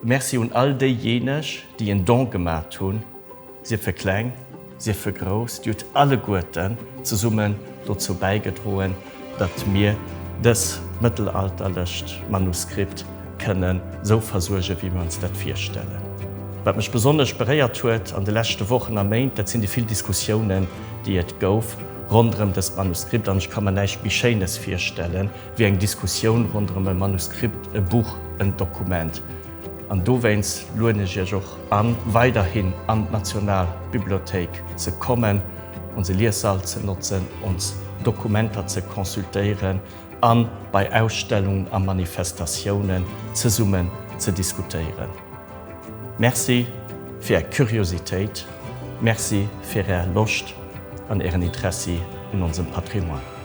Merci un all déijéineg, déi en Don gemat hunn, siefe kleng, siefe grouss. Dir hutt alleguerten zesummen dozou bäigedroen, datt mir dës mëttelalterlecht Manuskript kënnen esou versuergen, wéi mir ons dat virstellen. Wat mech besonnesch beréiert huet an de leschte Wochen a Méint, dat sinn déi vill Diskussiounen, déi et gouf ronderëm dëst Manuskript. An ech ka mer näischt méi Schéines virstellen, wéi eng Diskussioun ronderëm e Manuskript, e Buch, en Dokument. An dowéinst lueden ech Iech och an, weiderhin an d'Nationalbibliothéik ze kommen, onse Liessall ze notzen, ons Dokumenter ze consultéieren a bei Ausstellungen a Manifestatiounen zesummen ze diskutéieren. Merci fir Är Curiositéit, Merci fir Är Loscht an Ären Interessi un onsem Patrimoine.